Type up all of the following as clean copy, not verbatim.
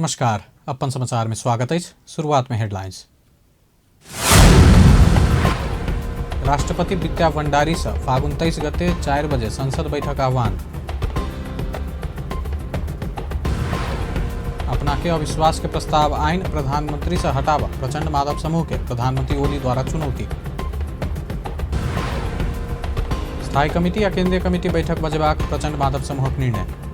नमस्कार, अपन समाचार में स्वागत अछि। शुरुआत में हेडलाइंस। राष्ट्रपति विद्या भंडारी से फागुन 23 गते 4 बजे संसद बैठक आह्वान। अपना के अविश्वास के प्रस्ताव आइन प्रधानमंत्री से हटावा प्रचंड माधव समूह के प्रधानमंत्री ओली द्वारा चुनौती। स्थायी कमिटी आ केंद्रीय कमिटी बैठक बजेबाक प्रचंड माधव समूहक निर्णय।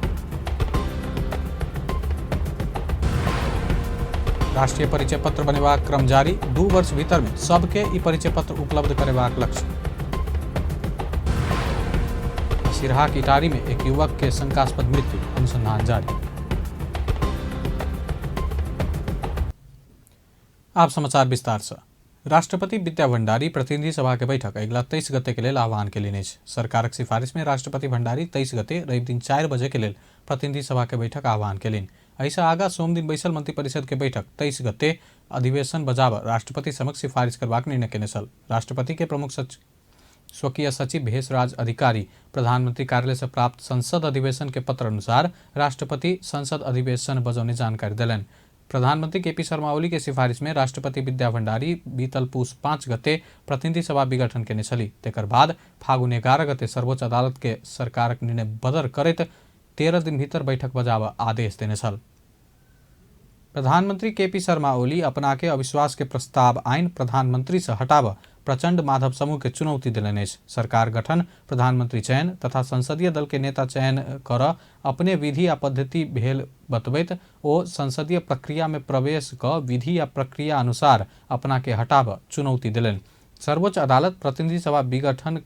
राष्ट्रीय परिचय पत्र बनेबाक क्रम जारी, 2 वर्ष भीतर में सबके ई परिचय पत्र उपलब्ध करेबाक लक्ष्य। सिरहा की इटारी में एक युवक के शंकास्पद मृत्यु, अनुसंधान जारी। आप समाचार विस्तार से। राष्ट्रपति विद्या भंडारी प्रतिनिधि सभा के बैठक अगिला 23 गते के लेल आह्वान केलनि अछि। सरकारक सिफारिश में राष्ट्रपति भंडारी 23 गते रवि दिन 4 बजे के लेल प्रतिनिधि सभा के बैठक आह्वान केलनि। एहिसँ आगा सोमदिन बैसल मंत्रिपरिषद के बैठक 23 गते अधिवेशन बजाबऽ राष्ट्रपति समक्ष सिफारिश करबाक निर्णय केने छल। राष्ट्रपति के प्रमुख स्वकीय सचिव भेषराज अधिकारी प्रधानमंत्री कार्यालय से प्राप्त संसद अधिवेशन के पत्र अनुसार राष्ट्रपति संसद अधिवेशन बजौने जानकारी देलनि। प्रधानमंत्री केपी शर्मा ओली के सिफारिश में राष्ट्रपति विद्या भंडारी बीतल पूस 5 गते प्रतिनिधि सभा विघटन केने छली। तेकर बाद फागुन 11 गते सर्वोच्च अदालत के सरकारक निर्णय बदर करैत 13 दिन भीतर बैठक बजाबऽ आदेश देने छल। प्रधानमंत्री केपी शर्मा ओली अपना के अविश्वास के प्रस्ताव आइन प्रधानमंत्री से हटाबऽ प्रचंड माधव समूह के चुनौती देलनि अछि। सरकार गठन, प्रधानमंत्री चयन तथा संसदीय दल के नेता चयन करऽ अपने विधि आ पद्धति भेल बतबैत ओ संसदीय प्रक्रिया में प्रवेश कऽ विधि आ प्रक्रिया अनुसार अपना के हटाबऽ चुनौती देलनि। सर्वोच्च अदालत प्रतिनिधि सभा विघटन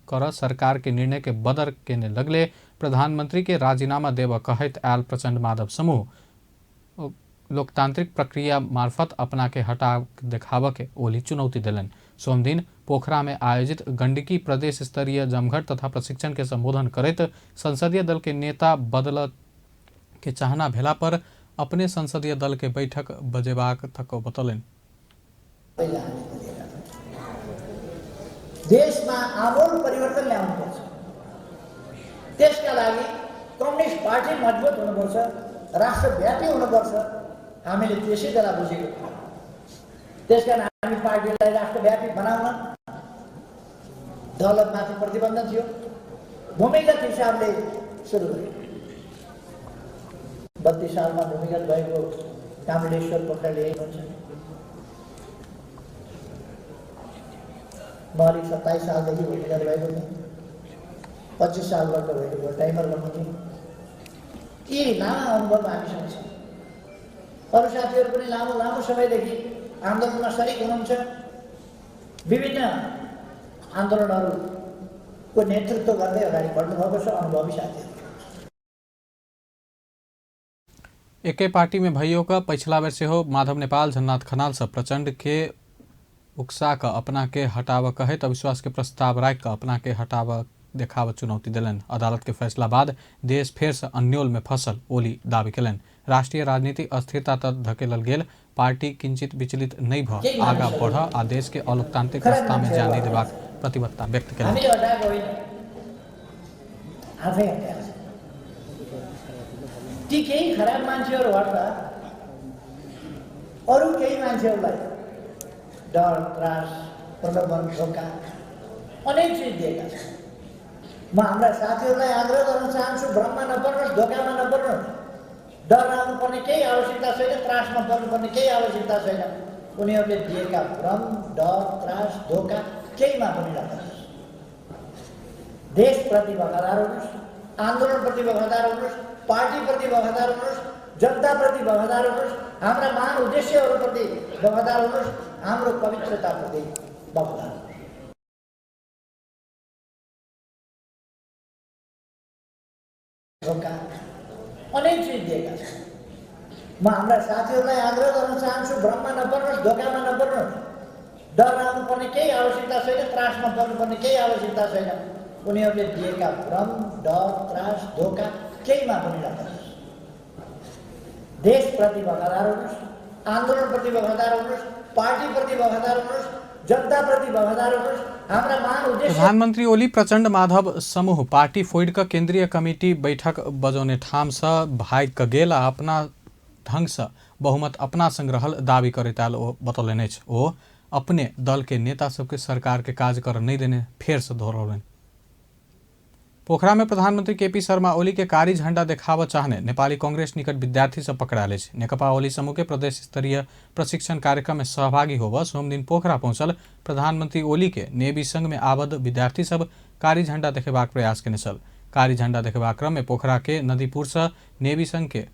करऽ सरकार के निर्णय के बदर केने लगले प्रधानमंत्री के राजीनामा देबऽ कहैत आयल प्रचंड माधव समूह लोकतांत्रिक प्रक्रिया मार्फत अपना के हटा देखाबऽ के ओली चुनौती देलनि। सोमदिन पोखरा में आयोजित गंडकी प्रदेश स्तरीय जमघट तथा प्रशिक्षण के संबोधन करैत संसदीय दल के नेता बदलऽ के चाहना भेला पर अपने संसदीय दल के बैठक बजेबाक तक बतौलनि। देशमा आमूल परिवर्तन ल्याउनुपर्छ। त्यसका लागि कम्युनिस्ट पार्टी मजबुत हुनुपर्छ, राष्ट्रव्यापी हुनुपर्छ। हामीले त्यसै बेला बुझेको थियौँ। त्यसकारण हामी पार्टीलाई राष्ट्रव्यापी बनाउन दौलतमाथि प्रतिबन्ध थियो, भूमिगत हिसाबले सुरु गर्यो। 32 सालमा भूमिगत भएको कामरेश्वर पोखरेल यही हुनुहुन्छ। म अलिक 27 सालदेखि भूमिगत भएको थिएँ, 25 सालबाट भएको टाइमर गर्नु थिएँ। यी लामा अनुभव हामीसँग छ। अरू साथीहरू पनि लामो लामो समयदेखि आन्दोलनमा सरिक हुनुहुन्छ। विभिन्न आन्दोलनहरूको नेतृत्व गर्दै अगाडि बढ्नुभएको छ अनुभवी साथीहरू। एके पार्टी में भइयो कऽ पछिला बेर सेहो माधव नेपाल झलनाथ खनाल से प्रचंड के उकसा कऽ अपना के हटाबऽ कहैत अविश्वास के प्रस्ताव राखि कऽ अपना के हटाबऽ देखाबऽ चुनौती देलनि। अदालत के फैसला बाद देश फेर से अन्योल में फंसल ओली दावी केलनि। राष्ट्रीय राजनीतिक अस्थिरता तर धकेलल गेल पार्टी किंचित विचलित नहि भऽ आगा बढ़ऽ आ देश के अलोकतांत्रिक रास्ता में जाय नहि देबाक प्रतिबद्धता व्यक्त केलनि। आफै हटाएको छ। ती केही खराब मान्छेहरू हट्दा अरू केही मान्छेहरूलाई डर, त्रास, प्रलोभन, धोका अनेक चिज दिएका छन्। म हाम्रा साथीहरूलाई आग्रह गर्न चाहन्छु, भ्रममा नपर्नुहोस्, धोकामा नपर्नुहोस्। डराउनुपर्ने केही आवश्यकता छैन, त्रासमा पर्नुपर्ने केही आवश्यकता छैन। उनीहरूले दिएका भ्रम, डर, त्रास, धोका केहीमा पनि नपर्नुहोस्। देशप्रति वफादार हुनुहोस्, आन्दोलनप्रति वफादार हुनुहोस्, पार्टीप्रति वफादार हुनुहोस्, जनताप्रति वफादार हुनुहोस्, हाम्रा महान उद्देश्यहरूप्रति वफादार हुनुहोस्, हाम्रो पवित्रताप्रति वफादार हुनुहोस्। धोका अनेक चिज दिएका छन्। म हाम्रा साथीहरूलाई आग्रह गर्न चाहन्छु, भ्रममा नपर्नुहोस्, धोकामा नपर्नुहोस्। डराउनुपर्ने केही आवश्यकता छैन, त्रासमा पर्नुपर्ने केही आवश्यकता छैन। उनीहरूले दिएका भ्रम, डर, त्रास, धोका केहीमा पनि नपर्नुहोस्। देशप्रति वफादार हुनुहोस्, आन्दोलनप्रति वफादार हुनुहोस्, पार्टीप्रति वफादार हुनुहोस्, जनताप्रति वफादार हुनुहोस्, हाम्रा महान उद्देश्य। प्रधानमंत्री ओली प्रचंड माधव समूह पार्टी फोड़ि कऽ केंद्रीय कमिटी बैठक बजौने ठाम सँ भागि कऽ गेल आ अपना ढंग से बहुमत अपना संग रहल दावी करैत आयल ओ बतौलनि अछि। ओ अपने दल के नेता सबके सरकार के काज कर नहीं देने फेर से दोहरौलनि। पोखरा में प्रधानमंत्री केपी शर्मा ओली के कारी झंडा देखाबऽ चाहने नेपाली कांग्रेस निकट विद्यार्थी सब पकड़ायल अछि। नेकपा ओली समूह के प्रदेश स्तरीय प्रशिक्षण कार्यक्रम में सहभागी होबऽ सोमदिन पोखरा पहुंचल प्रधानमंत्री ओली के नेवी संघ में आबद्ध विद्यार्थी सब कारी झंडा देखेबाक प्रयास केने छल। कारी झंडा देखेबाक क्रम में पोखरा के नदीपुर से नेवी संघ के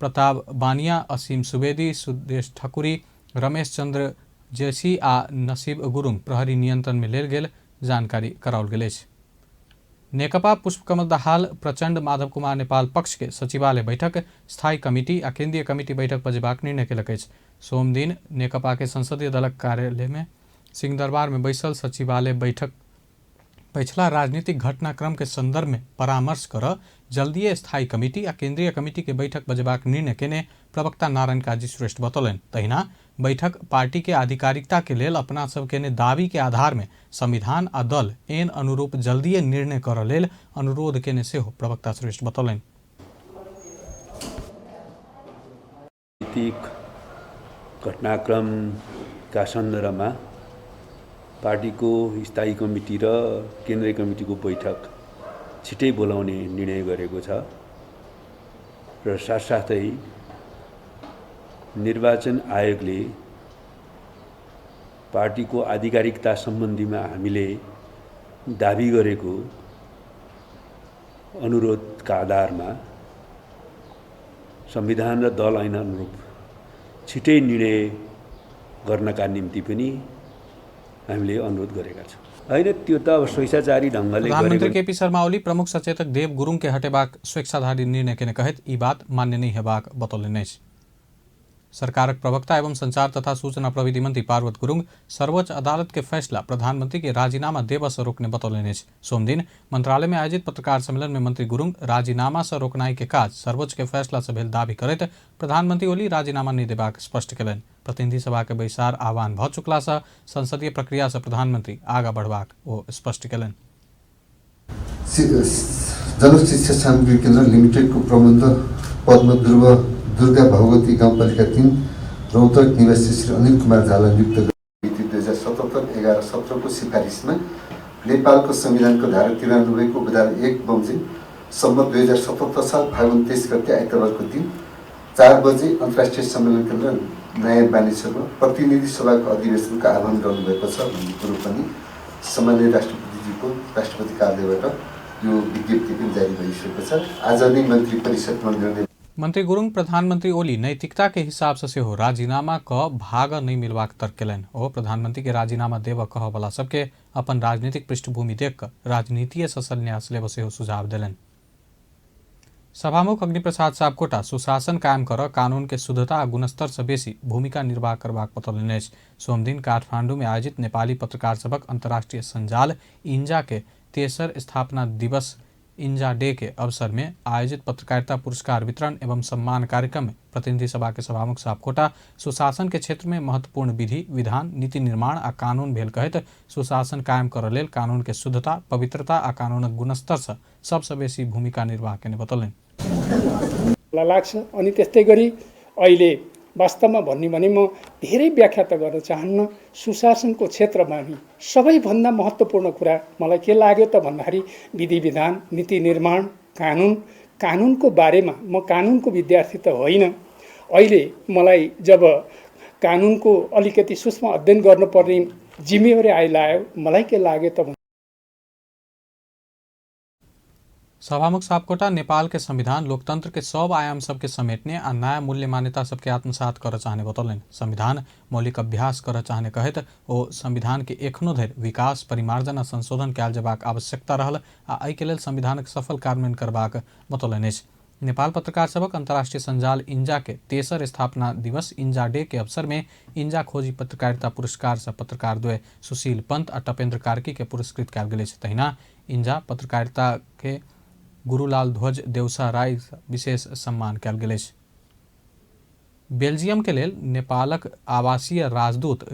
प्रताप बानिया, असीम सुवेदी, सुदेश ठकुरी, रमेश चंद्र जेसी आ नसीब गुरुङ प्रहरी नियंत्रण में लेल गेल जानकारी कराओल गेल अछि। नेकपा पुष्पकमल दाहाल प्रचंड माधव कुमार नेपाल पक्ष के सचिवालय बैठक, स्थायी कमिटी आ केंद्रीय कमिटी बैठक बजेबाक निर्णय केलक अछि। सोमदिन नेकपा के संसदीय दलक कार्यालय में सिंहदरबार में बैसल सचिवालय बैठक पछिला राजनीतिक घटनाक्रम के संदर्भ में परामर्श कर जल्दीए स्थायी कमिटी आ केंद्रीय कमिटी के बैठक बजेबाक निर्णय केने प्रवक्ता नारायण काजी श्रेष्ठ बतौलनि। तहिना बैठक पार्टी के आधिकारिकता के लेल अपना सब केने दावी के आधार में संविधान आ दल एन अनुरूप जल्दीए निर्णय करऽ लेल अनुरोध केने सेहो प्रवक्ता श्रेष्ठ बतौलनि। राजनीतिक घटनाक्रमका सन्दर्भमा पार्टीको स्थायी कमिटी र केन्द्रीय कमिटीको बैठक छिटै बोलाउने निर्णय गरेको छ र साथसाथै निर्वाचन आयोगले पार्टीको आधिकारिकता सम्बन्धीमा हामीले दाबी गरेको अनुरोधका आधारमा संविधान र दल ऐन अनुरूप छिटै निर्णय गर्नका निम्ति पनि हामीले अनुरोध गरेका छौँ। होइन, त्यो त अब स्वेच्छाचारी ढङ्गले प्रधानमंत्री केपी शर्मा ओली प्रमुख सचेतक देव गुरुङ के हटेबाक स्वेच्छाधारी निर्णय केने कहैत ई बात मान्य नहि हेबाक बतौलनि अछि। सरकारक प्रवक्ता एवं संचार तथा सूचना प्रविधि मंत्री पार्वत गुरुङ सर्वोच्च अदालत के फैसला प्रधानमंत्री के राजीनामा देबऽ से रोकने बतौलनि अछि। सोमदिन मंत्रालय में आयोजित पत्रकार सम्मेलन में मंत्री गुरुङ राजीनामा से रोकनाई के काज सर्वोच्च के फैसला से भेल दावी करैत प्रधानमंत्री ओली राजीनामा नहि देबाक स्पष्ट केलनि। प्रतिनिधि सभा के बैसार आह्वान भऽ चुकला से संसदीय प्रक्रिया से प्रधानमंत्री आगा बढ़बाक ओ स्पष्ट केलनि। जनशिक्षा सामग्री केन्द्र लिमिटेडको प्रबन्ध पदमा दुर्गा भगवती गाउँपालिका 3 रौतहट निवासी श्री अनिल कुमार झालाई नियुक्त मिति 2077-11-17 को सिफारिसमा नेपालको संविधानको धारा 93 को उपधारा 1 बमोजिम सम्मत 2077 साल फागुन 23 गते आइतबारको दिन 4 बजे अन्तर्राष्ट्रिय सम्मेलन केन्द्र नयाँ बानेश्वरमा प्रतिनिधि सभाको अधिवेशनको आह्वान गर्नुभएको छ भन्ने कुरो पनि सामान्य राष्ट्रपतिजीको राष्ट्रपति कार्यालयबाट यो विज्ञप्ति पनि जारी भइसकेको छ। आज नै मन्त्री परिषदमा निर्णय मंत्री गुरुङ प्रधानमंत्री ओली नैतिकता के हिसाब से सेहो राजीनामा क भाग नहि मिलबाक तर्क केलनि। ओ प्रधानमंत्री के राजीनामा देबऽ कहऽ वाला सबके अपन राजनीतिक पृष्ठभूमि देख कऽ राजनीतिय से संन्यास लेबऽ सेहो सुझाव देलनि। सभामुख अग्निप्रसाद सापकोटा सुशासन कायम कर कानून के शुद्धता आ गुणस्तर से बेसी भूमिका निर्वाह करबाक बतौलनि अछि। सोमदिन काठमांडू में आयोजित नेपाली पत्रकार सभक अंतर्राष्ट्रीय संजाल इंजा के तेसर स्थापना दिवस इंजा डे के अवसर में आयोजित पत्रकारिता पुरस्कार वितरण एवं सम्मान कार्यक्रम में प्रतिनिधि सभा के सभामुख सापकोटा सुशासन के क्षेत्र में महत्वपूर्ण विधि विधान नीति निर्माण आ कानून भेल कहैत सुशासन कायम करऽ लेल कानून के शुद्धता, पवित्रता आ कानूनक गुणस्तर से सबसँ बेसी भूमिका निर्वाह केने बतौलनि। लाग्छ। अनि त्यस्तै गरी अहिले वास्तवमा भन्ने भने म धेरै व्याख्या त गर्न चाहन्न। सुशासनको क्षेत्रमा नि सबैभन्दा महत्त्वपूर्ण कुरा मलाई के लाग्यो त भन्दाखेरि विधि विधान, नीति निर्माण, कानुन, कानुनको बारेमा म कानुनको विद्यार्थी त होइन। अहिले मलाई जब कानुनको अलिकति सूक्ष्म अध्ययन गर्नुपर्ने जिम्मेवारी आइलाग्यो, मलाई के लाग्यो त सभामुख सापकोटा नेपाल के संविधान लोकतंत्र के सब आयाम सबके समेटने आ नया मूल्य मान्यता सबके आत्मसात करऽ चाहने बतौलनि। संविधान मौलिक अभ्यास करऽ चाहने कहैत ओ संविधान के एखनो धरि विकास, परिमार्जन आ संशोधन कयल जेबाक आवश्यकता रहल आ एहिके लेल संविधानक सफल कार्यान्वयन करबाक बतौलनि अछि। नेपाल पत्रकार सभक अंतर्राष्ट्रीय संजाल इंजा के तेसर स्थापना दिवस इंजा डे के अवसर में इंजा खोजी पत्रकारिता पुरस्कार से पत्रकार द्वय सुशील पंत आ टपेंद्र कार्की के पुरस्कृत कयल गेल अछि। तहिना इंजा पत्रकारिता के गुरुलाल ध्वज देउसा राय विशेष सम्मान कयल गेल अछि। बेल्जियम के लेल नेपालक आवासीय राजदूत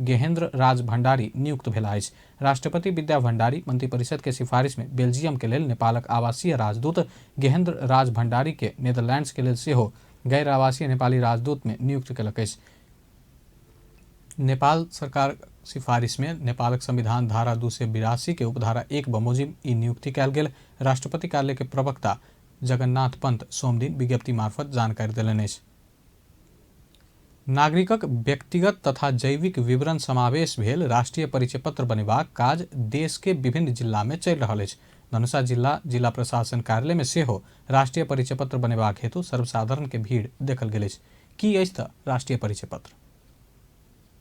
गेहेन्द्र राज भण्डारी नियुक्त भेला अछि। राष्ट्रपति विद्या भण्डारी मंत्रिपरिषद के सिफारिश में बेल्जियम के लेल नेपालक आवासीय राजदूत गेहेन्द्र राज भण्डारी के नेदरलैंड्स के लेल सेहो गैर आवासीय नेपाली राजदूत में नियुक्त केलक अछि। नेपाल सरकार सिफारिश में नेपालक संविधान धारा 282 के उपधारा 1 बमोजिम ई नियुक्ति कयल गेल राष्ट्रपति कार्यालय के प्रवक्ता जगन्नाथ पंत सोमदिन विज्ञप्ति मार्फत जानकारी देलनि अछि। नागरिकक व्यक्तिगत तथा जैविक विवरण समावेश भेल राष्ट्रीय परिचय पत्र बनेबाक काज देश के विभिन्न जिला में चलि रहल अछि। धनुषा जिला जिला प्रशासन कार्यालय में सेहो राष्ट्रीय परिचय पत्र बनेबाक हेतु सर्वसाधारण के भीड़ देखल गेल अछि। की अछि तऽ राष्ट्रीय परिचय पत्र?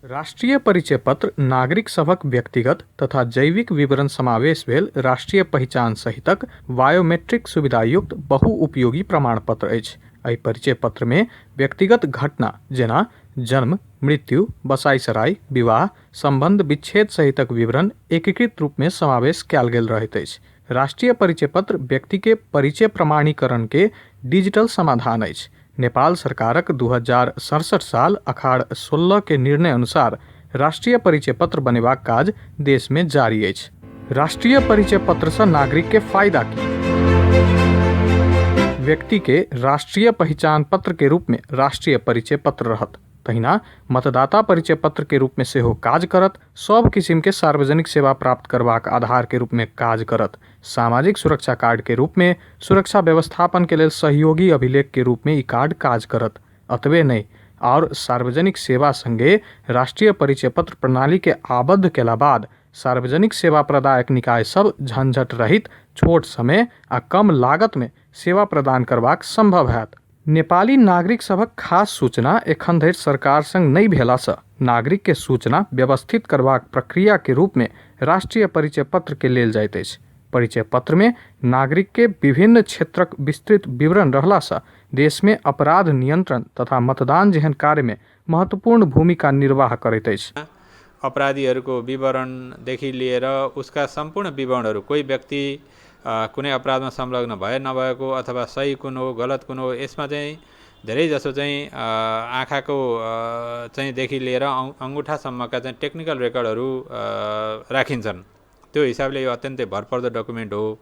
राष्ट्रीय परिचय पत्र नागरिक सभक व्यक्तिगत तथा जैविक विवरण समावेश भेल राष्ट्रीय पहिचान सहितक बायोमेट्रिक सुविधायुक्त बहुउपयोगी प्रमाणपत्र अछि। एहि परिचय पत्र में व्यक्तिगत घटना जेना जन्म, मृत्यु, बसाइसराई, विवाह, संबंध विच्छेद सहितक विवरण एकीकृत रूप में समावेश कयल गेल रहैत अछि। राष्ट्रीय परिचय पत्र व्यक्ति के परिचय प्रमाणीकरण के डिजिटल समाधान अछि। नेपाल सरकारक 2067 साल अखाड़ 16 के निर्णय अनुसार राष्ट्रीय परिचय पत्र बनेबाक काज देश में जारी अछि। राष्ट्रीय परिचय पत्र से नागरिक के फायदा की? व्यक्ति के राष्ट्रीय पहिचान पत्र के रूप में राष्ट्रीय परिचय पत्र रहत। तहिना मतदाता परिचय पत्र के रूप में सेहो काज करत। सब किसिम के सार्वजनिक सेवा प्राप्त करबाक आधार के रूप में काज करत। सामाजिक सुरक्षा कार्ड के रूप में सुरक्षा व्यवस्थापन के लेल सहयोगी अभिलेख के रूप में ई कार्ड काज करत। अतबे नहि, और सार्वजनिक सेवा संगे राष्ट्रीय परिचय पत्र प्रणाली के आबद्ध केला बाद सार्वजनिक सेवा प्रदायक निकाय सब झंझट रहित, छोट समय आ कम लागत में सेवा प्रदान करबाक संभव हैत। नेपाली नागरिक सभक खास सूचना एखन धरि सरकार संग नहि भेलासँ नागरिक के सूचना व्यवस्थित करबाक प्रक्रिया के रूप में राष्ट्रीय परिचय पत्र के लेल जाइत अछि। परिचय पत्र में नागरिक के विभिन्न क्षेत्रक विस्तृत विवरण रहलासँ देश में अपराध नियंत्रण तथा मतदान जेहन कार्य में महत्वपूर्ण भूमिका निर्वाह करैत अछि। अपराधीहरूको विवरणदेखि लिएर उसका सम्पूर्ण विवरणहरू, कोही व्यक्ति कुनै अपराधमा संलग्न भए नभएको अथवा सही कुन हो गलत कुन हो, यसमा चाहिँ धेरैजसो चाहिँ आँखाको चाहिँ देखि लिएर अङ्गुठासम्मका चाहिँ टेक्निकल रेकर्डहरू राखिन्छन्। त्यो हिसाबले यो अत्यन्तै भरपर्दो डकुमेन्ट हो।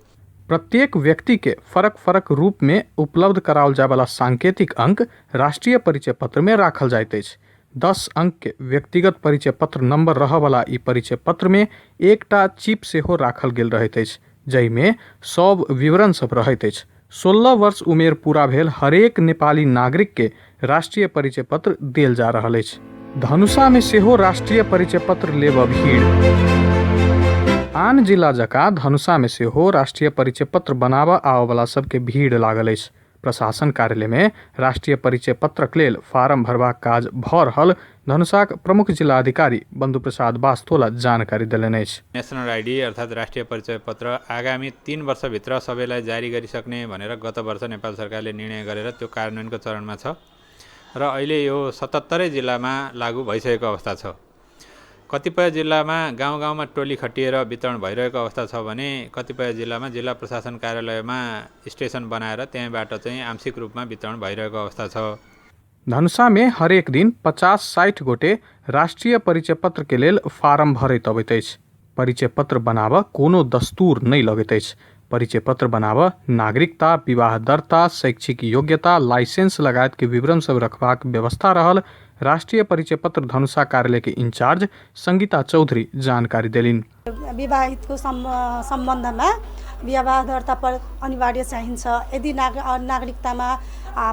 प्रत्येक व्यक्ति के फरक फरक रूप में उपलब्ध कराओल जायवला सांकेतिक अंक राष्ट्रीय परिचय पत्र में राखल जाइत अछि। 10 अंक के व्यक्तिगत परिचय पत्र नंबर रहयवला ई परिचय पत्र में एकटा चिप सेहो राखल गेल रहैत अछि, जाहिमे सब विवरण सब रहैत अछि। 16 वर्ष उमेर पूरा भेल हरेक नेपाली नागरिक के राष्ट्रीय परिचय पत्र देल जा रहल अछि। धनुषा में सेहो राष्ट्रीय परिचय पत्र लेबऽ भीड़। आन जिला जकाँ धनुषा में सेहो राष्ट्रीय परिचय पत्र बनाबऽ आबऽवला सबके भीड़ लागल अछि। प्रशासन कार्यालय में राष्ट्रीय परिचय पत्रक लेल फारम भरबाक काज भऽ रहल धनुषाक प्रमुख जिलाधिकारी बंधु प्रसाद बास्तोला जानकारी देलनि अछि। नेसनल आइडी अर्थात् राष्ट्रिय परिचय पत्र आगामी 3 वर्षभित्र सबैलाई जारी गरिसक्ने भनेर गत वर्ष नेपाल सरकारले निर्णय गरेर त्यो कार्यान्वयनको चरणमा छ र अहिले यो 77 जिल्लामा लागू भइसकेको अवस्था छ। कतिपय जिल्लामा गाउँ गाउँमा टोली खटिएर वितरण भइरहेको अवस्था छ भने कतिपय जिल्लामा जिल्ला प्रशासन कार्यालयमा स्टेसन बनाएर त्यहीँबाट चाहिँ आंशिक रूपमा वितरण भइरहेको अवस्था छ। धनुषा में हरेक दिन 50-60 गोटे राष्ट्रीय परिचय पत्र के लेल फारम भरैत अबैत अछि। परिचय पत्र बनाबऽ कोनो दस्तूर नहि लगैत अछि। परिचय पत्र बनाबऽ नागरिकता, विवाह दर्ता, शैक्षिक योग्यता, लाइसेंस लगायत के विवरण सब रखबाक व्यवस्था रहल राष्ट्रीय परिचय पत्र धनुषा कार्यालय के इंचार्ज संगीता चौधरी जानकारी देलिन। विवाहितको सम्बन्धमा विवाह दर्ता पर अनिवार्य चाहिन्छ। यदि नागरिकतामा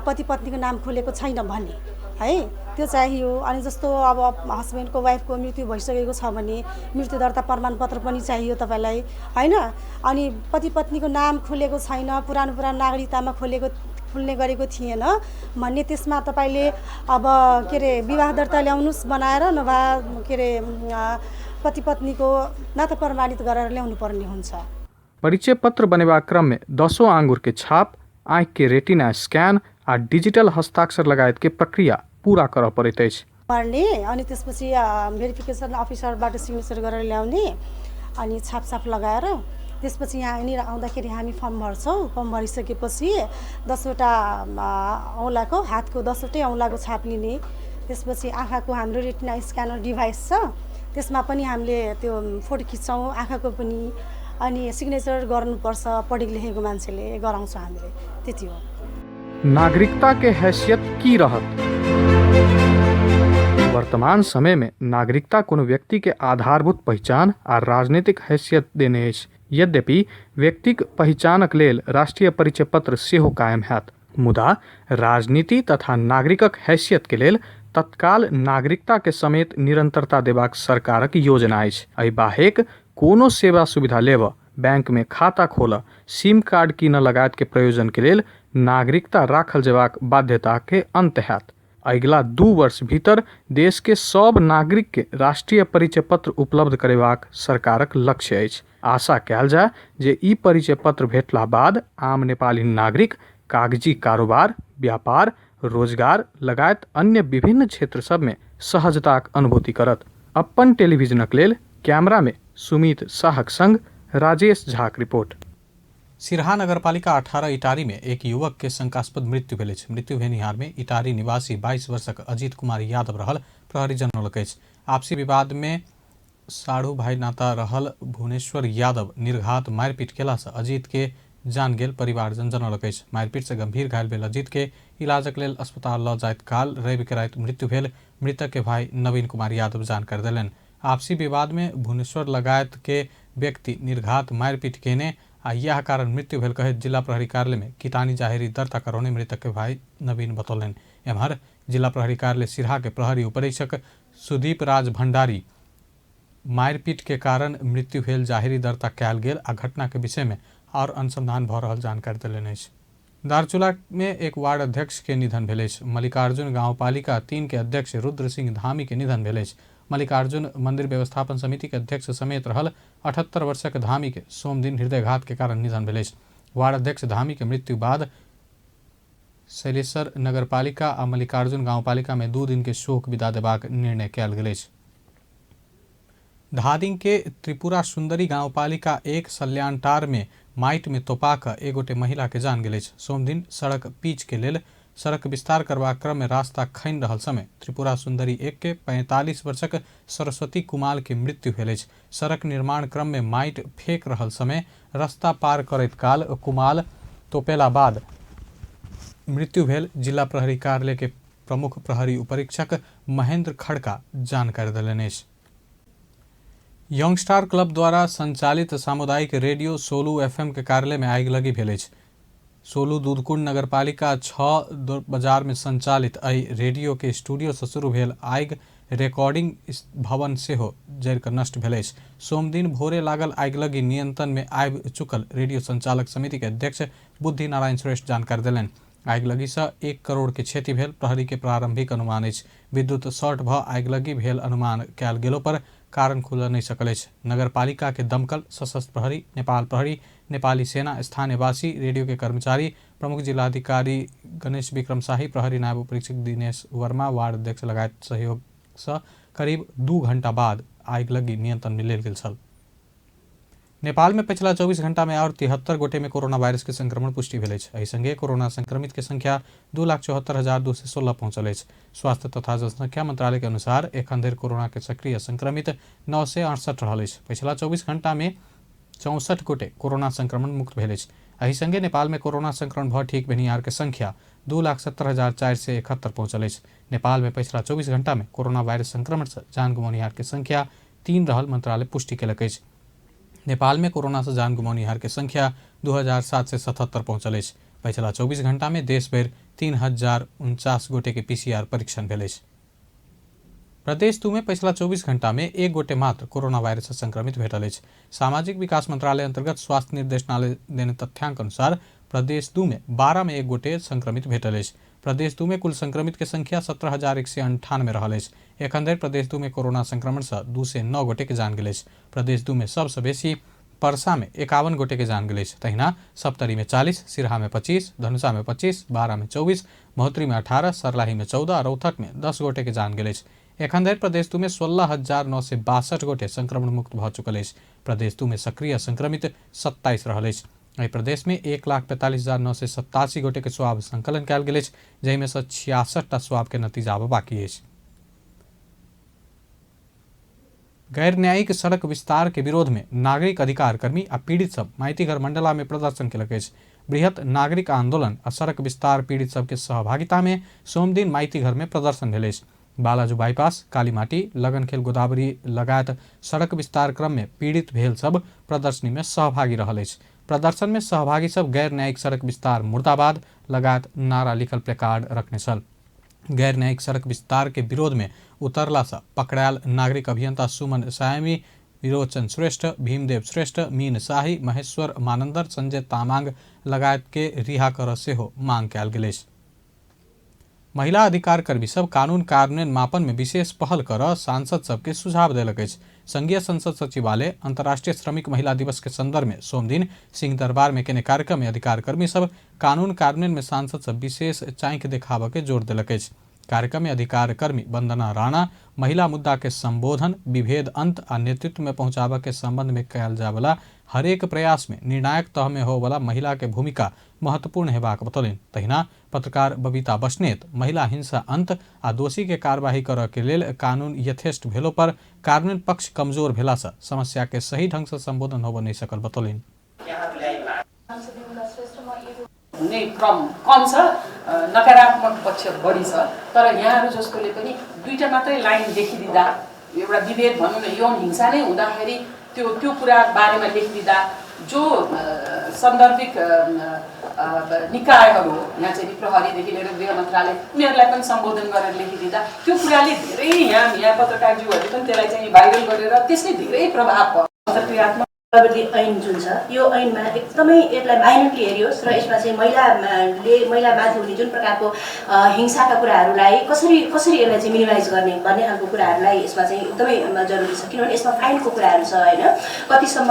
पति पत्नीको नाम खोलेको छैन भने है त्यो चाहियो। अनि जस्तो अब हस्बेन्डको वाइफको मृत्यु भइसकेको छ भने मृत्यु दर्ता प्रमाणपत्र पनि चाहियो तपाईँलाई, हैन। अनि पति पत्नीको नाम खोलेको छैन, पुरानो पुरानो नागरिकतामा खुल्ने गरेको थिएन भन्ने त्यसमा तपाईँले अब के अरे विवाह दर्ता ल्याउनुहोस् बनाएर, नभए के अरे पति पत्नीको नाता प्रमाणित गरेर ल्याउनु पर्ने हुन्छ। परिचय पत्र बनेबाक क्रम में 10 आंगुर के छाप, आँखि के रेटिना स्कैन आ डिजिटल हस्ताक्षर लगायत के प्रक्रिया पूरा करऽ पड़ैत अछि। पर्ने अनि त्यसपछि भेरिफिकेसन अफिसरबाट सिग्नेचर गरेर ल्याउने अनि छाप लगाएर त्यसपछि यहाँनिर आउँदाखेरि हामी फर्म भर्छौँ। फर्म भरिसकेपछि 10वटा औँलाको, हातको 10वटै औँलाको छाप लिने, त्यसपछि आँखाको हाम्रो रेटिना स्क्यानर डिभाइस छ त्यसमा पनि हामीले त्यो फोटो खिच्छौँ आँखाको पनि, अनि सिग्नेचर गर्नुपर्छ पढेको लेखेको मान्छेले गराउँछ हामीले, त्यति हो। नागरिकता के हैसियत की रहत? वर्तमान समय में नागरिकता कोनो व्यक्ति के आधारभूत पहिचान आ राजनीतिक हैसियत देने अछि। यद्यपि व्यक्तिक पहिचानक लेल राष्ट्रीय परिचय पत्र सेहो कायम हैत, मुदा राजनीति तथा नागरिकक हैसियत के लेल तत्काल नागरिकता के समेत निरंतरता देबाक सरकारक योजना अछि। एहि बाहेक कोनो सेवा सुविधा लेबऽ, बैंक में खाता खोलऽ, सिम कार्ड कीनऽ लगायत के प्रयोजन के लेल नागरिकता राखल जेबाक बाध्यता के अंत हैत। अगिला 2 वर्ष भीतर देश के सब नागरिक के राष्ट्रीय परिचय पत्र उपलब्ध करेबाक सरकारक लक्ष्य अछि। आशा कयल जाय जे ई परिचय पत्र भेटला बाद आम नेपाली नागरिक कागजी कारोबार, व्यापार, रोजगार लगायत अन्य विभिन्न क्षेत्र सब में सहजताक अनुभूति करत। अपन टेलीविजनक लेल कैमरा में सुमित शाहक संग राजेश झाक रिपोर्ट। सिरहा नगरपालिका 18 इटारी में एक युवक के शंकास्पद मृत्यु भेल अछि। मृत्यु भेनिहार में इटारी निवासी 22 वर्षक अजीत कुमार यादव रहल प्रहरी जनौलक अछि। आपसी विवाद में साढ़ू भाई नाता रहल भुवनेश्वर यादव निर्घात मारिपीट केला से अजीत के जान गेल परिवारजन जनौलक अछि। मारिपीट से गंभीर घायल भेल अजीत के इलाजक लेल अस्पताल ल जाइत काल रवि के राति मृत्यु भेल मृतक के भाई नवीन कुमार यादव जानकारी देलनि। आपसी विवाद में भुवनेश्वर लगायत के व्यक्ति निर्घात मारिपीट केने आ यह कारण मृत्यु भेल कहैत जिला प्रहरी कार्यालय में कितानी जाहेरी दर्ता करौने मृतक के भाई नवीन बतौलनि। एम्हर जिला प्रहरी कार्यालय सिरहा के प्रहरी उपरीक्षक सुदीप राज भंडारी मारिपीट के कारण मृत्यु भेल जाहेरी दर्ता कयल गेल आ घटना के विषय में और अनुसंधान भऽ रहल जानकारी देलनि अछि। दार्चुला में एक वार्ड अध्यक्ष के निधन भेल अछि। मल्लिकार्जुन गांवपालिका 3 के अध्यक्ष रुद्र सिंह धामी के निधन भेल अछि। मल्लिकार्जुन मंदिर व्यवस्थापन समिति के अध्यक्ष समेत रहल 78 वर्षक धामी के सोमदिन हृदयघात के कारण निधन भेल अछि। वार्ड अध्यक्ष धामी के मृत्यु बाद शैलेश्वर नगरपालिका आ मल्लिकार्जुन गांवपालिका में 2 दिन के शोक विदा देबाक निर्णय कयल गेल अछि। धादिंग के त्रिपुरा सुंदरी गांवपालिका 1 सल्यानटार में माइट में तोपा कऽ एक गोटे महिला के जान गेल अछि। सोमदिन सड़क पीच के लेल सड़क विस्तार करबाक क्रम में रास्ता खनि रहल समय त्रिपुरा सुंदरी 1 के 45 वर्षक सरस्वती कुमाल के मृत्यु भेल अछि। सड़क निर्माण क्रम में माइट फेंक रहल समय रास्ता पार करैत काल कुमाल तोपेला बाद मृत्यु भेल जिला प्रहरी कार्यालय के प्रमुख प्रहरी उपरीक्षक महेंद्र खड़का जानकारी देलनि अछि। यंगस्टार क्लब द्वारा संचालित सामुदायिक रेडियो सोलू एफएम के कार्यालय में आगिलगी भेल अछि। सोलू दूधकुंड नगरपालिका 6 बाजार में संचालित एहि रेडियो के स्टूडियो से शुरू भेल आगि रिकॉर्डिंग भवन सेहो जरि कऽ नष्ट भेल अछि। सोमदिन भोरे लागल आगिलगी नियंत्रण में आबि चुकल रेडियो संचालक समिति के अध्यक्ष बुद्धि नारायण श्रेष्ठ जानकारी देलनि। आगिलगी से 1 करोड़ के क्षति भेल प्रहरी के प्रारंभिक अनुमान अछि। विद्युत शॉर्ट भऽ आगिलगी भेल अनुमान कयल गेलो पर कारण खुलऽ नहि सकल अछि। नगरपालिका के दमकल, सशस्त्र प्रहरी, नेपाल प्रहरी, नेपाली सेना, स्थानीयवासी, रेडियो के कर्मचारी, प्रमुख जिलाधिकारी गणेश विक्रम शाही, प्रहरी नायब उपरीक्षक दिनेश वर्मा, वार्ड अध्यक्ष लगायत सहयोग से करीब 2 घंटा बाद आगिलगी नियंत्रण में लेल गेल छल। नेपाल में पिछला 24 घंटा में और 73 गोटे में कोरोना वायरस के संक्रमण पुष्टि भेल अछि। एहि संगे कोरोना संक्रमित के संख्या 2,74,216 पहुंचल अछि। स्वास्थ्य तथा जनसंख्या मंत्रालय के अनुसार एखन धरि कोरोना के सक्रिय संक्रमित 968 रहल अछि। पिछला 24 घंटा में 64 गोटे कोरोना संक्रमण मुक्त भेल अछि। एहि संगे नेपाल में कोरोना संक्रमण भऽ ठीक भेनिहार के संख्या 2,70,471 पहुंचल अछि। नेपाल में पिछला 24 घंटा में कोरोना वायरस संक्रमण से जान गुमौनिहार के संख्या 3 रहल मंत्रालय पुष्टि केलक अछि। नेपाल में कोरोना से जान गुमौनिहार के संख्या 2,777 पहुंचल अछि। पिछला 24 घंटा में देश भरि 3,049 गोटे के पीसीआर परीक्षण भेल अछि। प्रदेश 2 में पिछला 24 घंटा में 1 गोटे मात्र कोरोना वायरस से संक्रमित भेटल अछि। सामाजिक विकास मंत्रालय अंतर्गत स्वास्थ्य निर्देशनालय देने तथ्यांक अनुसार प्रदेश 2 में 12 में 1 गोटे संक्रमित भेटल अछि। प्रदेश 2 में कुल संक्रमित के संख्या 17,198 रहल अछि। एखन धरि प्रदेश 2 में कोरोना संक्रमण से 209 गोटे के जान गेल अछि। प्रदेश 2 में सबसे बेसी परसा में 51 गोटे के जान गेल अछि। तहिना सप्तरी में 40, सिरहा में 25, धनुषा में 25, बारा में 24, महोत्तरी में 18, सर्लाही में 14 आ रौतहट में 10 गोटे के जान गेल अछि। एखन धरि प्रदेश 2 में 16,962 गोटे संक्रमण मुक्त भऽ चुकल अछि। प्रदेश 2 में सक्रिय संक्रमित 27 रहल अछि। एहि प्रदेश में 1,45,987 गोटे के स्वाब संकलन कयल गेल अछि, जाहिमे सँ 66 टा स्वाब के नतीजा आब बाकी अछि। गैर न्यायिक सड़क विस्तार के विरोध में नागरिक अधिकार कर्मी आ पीड़ित सब माइतीघर मंडला में प्रदर्शन केलक अछि। बृहत नागरिक आंदोलन आ सड़क विस्तार पीड़ित सबके सहभागिता में सोमदिन माइतीघर में प्रदर्शन भेल अछि। बालाजू बाईपास, कालीमाटी, लगनखेल गोदावरी लगायत सड़क विस्तार क्रम में पीड़ित भेल सब प्रदर्शनी में सहभागी रहल अछि। प्रदर्शन में सहभागी सब गैर न्यायिक सड़क विस्तार मुर्दाबाद लगायत नारा लिखल प्लेकार्ड रखने छल। गैर न्यायिक सड़क विस्तार के विरोध में उतरला से पकड़ायल नागरिक अभियंता सुमन सायमी, विरोचन श्रेष्ठ, भीमदेव श्रेष्ठ, मीन शाही, महेश्वर मानंदर, संजय तामांग लगायत के रिहा कर सेहो मांग कयल गेल अछि। महिला अधिकार कर्मी सब कानून कार्यान्वयन मापन में विशेष पहल कर सांसद सबके सुझाव देलक अछि। संघीय संसद सचिवालय अंतर्राष्ट्रीय श्रमिक महिला दिवस के संदर्भ में सोमदिन सिंहदरबार में केने कार्यक्रम में अधिकार कर्मी सब कानून कार्यान्वयन में सांसद सब विशेष चाँखि देखाबऽ के जोर देलक अछि। कार्यक्रम में अधिकार कर्मी वंदना राणा महिला मुद्दा के संबोधन, विभेद अंत आ नेतृत्व में पहुंचाबऽ के संबंध में कयल जायवला हरेक प्रयास में निर्णायक तह में होवला महिला के भूमिका महत्वपूर्ण हेबाक बतौलनि। तहिना पत्रकार बबीता बस्नेत महिला हिंसा अंत आ दोषी के कार्यवाही करऽ के लेल कानून यथेष्ट भेलो पर कार्यान्वयन पक्ष कमजोर भेला से समस्या के सही ढंग से संबोधन होबऽ नहीं सकल बतौलनि। हुने क्रम कम छ, नकारात्मक पक्ष बढी छ। तर यहाँहरू जस्तोले पनि दुईटा मात्रै लाइन देखिदिँदा एउटा विभेद भनौँ न यौन हिंसा नै हुँदाखेरि त्यो त्यो कुरा बारेमा लेखिदिँदा जो सान्दर्भिक निकायहरू हो, यहाँ चाहिँ प्रहरीदेखि लिएर गृह मन्त्रालय, उनीहरूलाई पनि सम्बोधन गरेर लेखिदिँदा त्यो कुराले धेरै यहाँ यहाँ पत्रकारज्यूहरूले पनि त्यसलाई चाहिँ भाइरल गरेर त्यसले धेरै प्रभाव पर्छ। अन्तर्क्रियात्मक प्रविधि ऐन जुन छ यो ऐनमा एकदमै यसलाई माइन्युटली हेरियोस् र यसमा चाहिँ महिलाले महिलामाथि हुने जुन प्रकारको हिंसाका कुराहरूलाई कसरी कसरी यसलाई चाहिँ मिनिमाइज गर्ने भन्ने खालको कुराहरूलाई यसमा चाहिँ एकदमै जरुरी छ। किनभने यसमा फाइनको कुराहरू छ होइन, कतिसम्म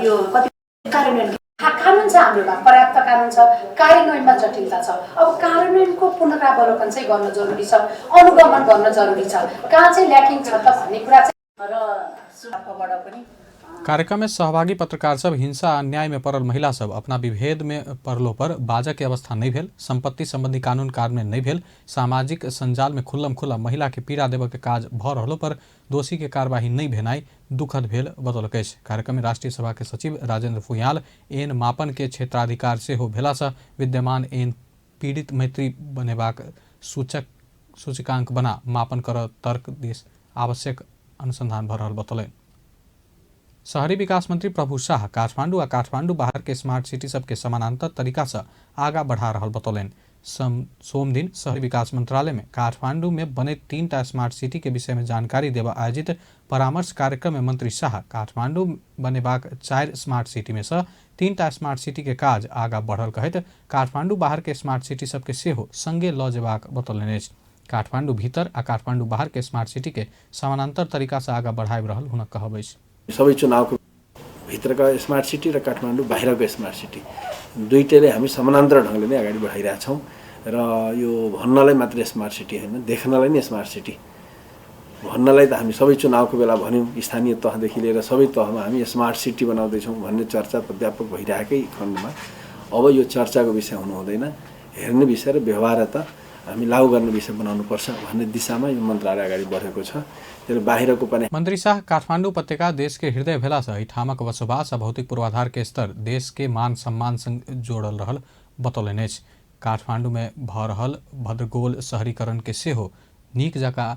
यो कति कार्यान्वयन कानुन छ हाम्रोमा, पर्याप्त कानुन छ, कार्यान्वयनमा जटिलता छ। अब कार्यान्वयनको पुनरावलोकन चाहिँ गर्न जरुरी छ, अनुगमन गर्न जरुरी छ, कहाँ चाहिँ ल्याकिङ छ त भन्ने कुरा चाहिँ र सुझावबाट पनि। कार्यक्रम में सहभागी पत्रकार सब हिंसा अन्याय में पड़ल महिला सब अपना विभेद में पड़लो पर बाजक के अवस्था नहीं भेल, संपत्ति संबंधी कानून कार्यान्वयन नहीं भेल, सामाजिक संजाल में खुल्लम खुल्ला महिला के पीड़ा देबऽ के काज भऽ रहलो पर दोषी के कार्यवाही नहीं भेनाइ दुखद भेल बतौलक अछि। कार्यक्रम में राष्ट्रीय सभा के सचिव राजेंद्र फुयाल एन मापन के क्षेत्राधिकार सेहो भेला से विद्यमान एन पीड़ित मैत्री बनेबाक सूचकांक बना मापन कर तर्क दिस आवश्यक अनुसंधान भऽ रहल बतौलनि। शहरी विकास मंत्री प्रभु शाह काठमांडू आ काठमांडू बाहर के स्मार्ट सिटी सबके समानांतर तरीका से आगा बढ़ा रहल बतौलनि। सोमदिन शहरी विकास मंत्रालय में काठमांडू में बने 3टा स्मार्ट सिटी के विषय में जानकारी देवा आयोजित परामर्श कार्यक्रम में मंत्री शाह काठमांडू बनेबाक 4 स्मार्ट सिटी में से 3टा स्मार्ट सिटी के काज आगा बढ़ल कहैत काठमांडू बाहर के स्मार्ट सिटी सबके सेहो संगे लऽ जेबाक बतौलनि अछि। काठमांडू भीतर आ काठमांडू बाहर के स्मार्ट सिटी के समानांतर तरीका से आगा बढ़ाबि रहल हुनक कहब अछि। सबै चुनावको भित्रका स्मार्ट सिटी र काठमाडौँ बाहिरको स्मार्ट सिटी दुईटैले हामी समानान्तर ढङ्गले नै अगाडि बढाइरहेछौँ र यो भन्नलाई मात्रै स्मार्ट सिटी होइन, देख्नलाई नै स्मार्ट सिटी भन्नलाई त हामी सबै चुनावको बेला भन्यौँ, स्थानीय तहदेखि लिएर सबै तहमा हामी स्मार्ट सिटी बनाउँदैछौँ भन्ने चर्चा त व्यापक भइरहेकै खण्डमा अब यो चर्चाको विषय हुनु हुँदैन, हेर्ने विषय र व्यवहार त हामी लागू गर्ने विषय बनाउनुपर्छ भन्ने दिशामा यो मन्त्रालय अगाडि बढेको छ। त्यसले बाहिरको पनि मंत्री शाह काठमाडौँ उपत्यका देश के हृदय भेला से एहिठामक बसोबास आ भौतिक पूर्वाधार के स्तर देश के मान सम्मान संग जोड़ल रहल बतौलनि अछि। काठमाडौँ में भऽ रहल भद्रगोल शहरीकरण के सेहो नीक जकाँ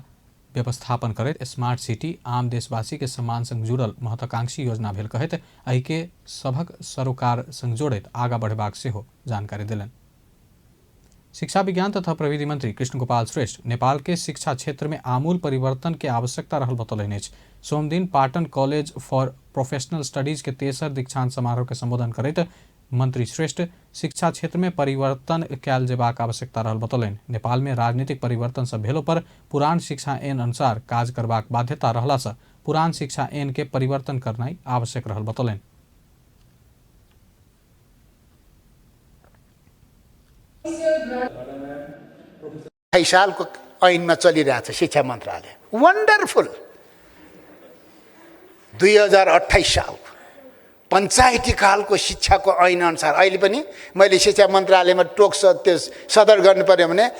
व्यवस्थापन करैत स्मार्ट सिटी आम देशवासी के सम्मान संग जुड़ल महत्वाकांक्षी योजना भेल कहैत एहिके सभक सरोकार संग जोड़ैत आगा बढ़ेबाक सेहो जानकारी देलनि। शिक्षा विज्ञान तथा प्रविधि मंत्री कृष्ण गोपाल श्रेष्ठ नेपाल के शिक्षा क्षेत्र में आमूल परिवर्तन के आवश्यकता रहल बतौलनि अछि। सोमदिन Patan college for professional studies के तेसर दीक्षांत समारोह के संबोधन करैत मंत्री श्रेष्ठ शिक्षा क्षेत्र में परिवर्तन कयल जेबाक आवश्यकता रहल बतौलनि। नेपाल में राजनीतिक परिवर्तन सब भेलो पर पुरान शिक्षा ऐन अनुसार काज करबाक बाध्यता रहला से पुरान शिक्षा ऐन के परिवर्तन करनाइ आवश्यक रहल बतौलनि। सालको ऐनमा चलिरहेछ शिक्षा मन्त्रालय, वन्डरफुल। 2028 सालको पञ्चायती कालको शिक्षाको ऐन अनुसार अहिले पनि मैले शिक्षा मन्त्रालयमा टोक त्यो सदर गर्नु पर्यो भने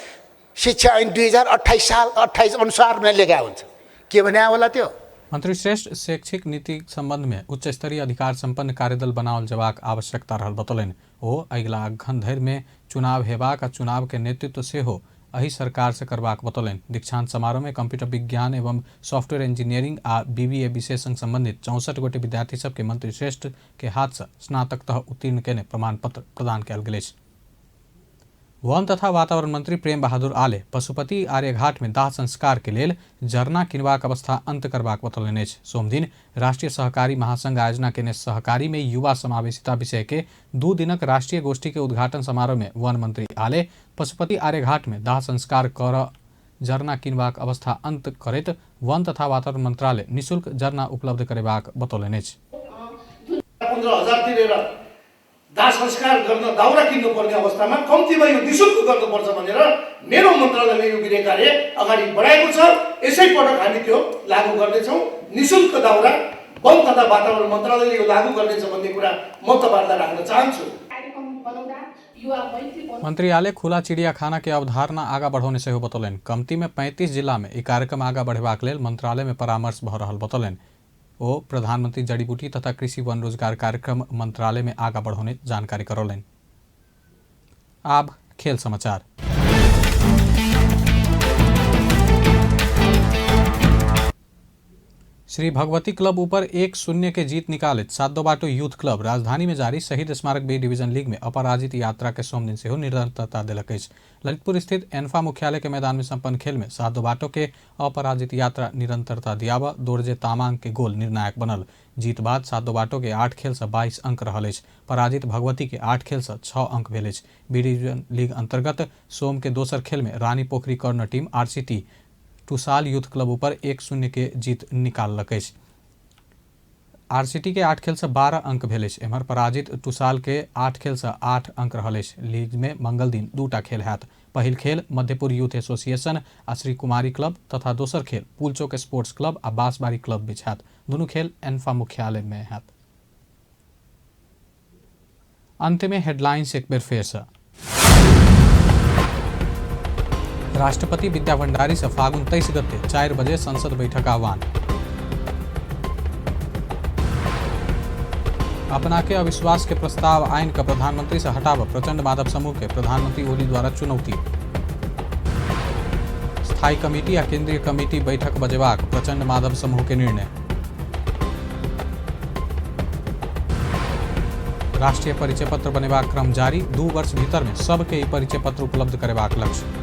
शिक्षा ऐन 2028 साल 28 अनुसार नै लेखा हुन्छ। के भने होला त्यो? मंत्री श्रेष्ठ शैक्षिक नीति संबंध में उच्च स्तरीय अधिकार संपन्न कार्यदल बनाओल जबाक आवश्यकता रहल बतौलनि। ओ अगिला अगहन धरि में चुनाव हेबाक आ चुनाव के नेतृत्व सेहो एहि सरकार से करबाक बतौलनि। दीक्षांत समारोह में कंप्यूटर विज्ञान एवं सॉफ्टवेयर इंजीनियरिंग आ बीबीए विषय संग संबंधित 64 गोटे विद्यार्थी सबके मंत्री श्रेष्ठ के हाथ से स्नातक तह उत्तीर्ण केने प्रमाण पत्र प्रदान कयल गेल अछि। वन तथा वातावरण मंत्री प्रेम बहादुर आले पशुपति आर्यघाट में दाह संस्कार के लेल जरना किनबाक अवस्था अंत करबाक बतौलनि अछि। सोमदिन राष्ट्रीय सहकारी महासंघ आयोजना केने सहकारी में युवा समावेशिता विषय के 2 दिनक राष्ट्रीय गोष्ठी के उद्घाटन समारोह में वन मंत्री आले पशुपति आर्यघाट में दाह संस्कार कर जरना किनबाक अवस्था अंत करैत वन तथा वातावरण मंत्रालय निःशुल्क जरना उपलब्ध करेबाक बतौलनि अछि। 15,000 तिरेर दाह संस्कार गर्न दाउरा किन्नुपर्ने अवस्थामा कम्तीमा यो निःशुल्क गर्नुपर्छ भनेर मेरो मन्त्रालयले यो गृह कार्य अगाडि बढाएको छ। यसै पटक हामी त्यो लागू गर्नेछौँ। निःशुल्क दाउरा वन तथा वातावरण मन्त्रालयले यो लागू गर्नेछ भन्ने कुरा म तपाईहरुलाई राख्न चाहन्छु। मंत्री आले खुला चिड़ियाखाना के अवधारणा आगा बढ़ौने सेहो बतौलनि। कम्ती में 35 जिला में ई कार्यक्रम आगा बढ़ेबाक लेल मंत्रालय में परामर्श भऽ रहल बतौलनि। ओ प्रधानमंत्री जड़ी बूटी तथा कृषि वन रोजगार कार्यक्रम मंत्रालय में आगा बढ़ौने जानकारी करौलनि। आब खेल समाचार। श्री भगवती क्लब ऊपर 1-0 के जीत निकालित सातोबाटो यूथ क्लब राजधानी में जारी शहीद स्मारक बी डिवीजन लीग में अपराजित यात्रा के सोमदिन सेहो निरंतरता देलक अछि। ललितपुर स्थित एन्फा मुख्यालय के मैदान में संपन्न खेल में सातोबाटो के अपराजित यात्रा निरंतरता दियाबऽ दोरजे तामांग के गोल निर्णायक बनल। जीत बाद सातोबाटो के 8 खेल से 22 अंक रहल अछि। पराजित भगवती के 8 खेल से 6 अंक भेल अछि। बी डिवीजन लीग अंतर्गत सोम के दोसर खेल में Rani Pokhari corner team RCT Tusal youth club ऊपर 1-0 के जीत निकाललक अछि। आरसीटी के 8 खेल से 12 अंक भेल अछि। एम्हर पराजित टुसाल के 8 खेल से 8 अंक रहल अछि। लीग में मंगल दिन 2टा खेल हैत। पहिल खेल मध्यपुर यूथ एसोसिएशन आ श्री कुमारी क्लब तथा दोसर खेल पुलचौक स्पोर्ट्स क्लब आ बांसबाड़ी क्लब बीच हैत। दुनू खेल एन्फा मुख्यालय में हैत। अंत में हेडलाइंस एक बेर फेर से। राष्ट्रपति विद्या भंडारी से फागुन 23 गते 4 बजे संसद बैठक आह्वान। अपना के अविश्वास के प्रस्ताव आइन का प्रधानमंत्री से हटाव प्रचंड माधव समूह के प्रधानमंत्री ओली द्वारा चुनौती। स्थायी कमेटी या केंद्रीय कमेटी बैठक बजेबाक प्रचंड माधव समूह के निर्णय। राष्ट्रीय परिचय पत्र बनेबाक क्रम जारी, 2 वर्ष भीतर में सबके ई परिचय पत्र उपलब्ध करेबाक लक्ष्य।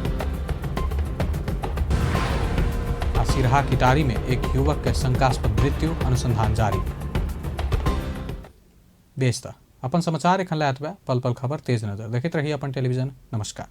आ सिरहा किटारी में एक युवक के शंकास्पद मृत्यु, अनुसंधान जारी। बेस त अपन समाचार एखन लए एतबे। पल पल खबर तेज नजर देखैत रही अपन टेलीविजन। नमस्कार।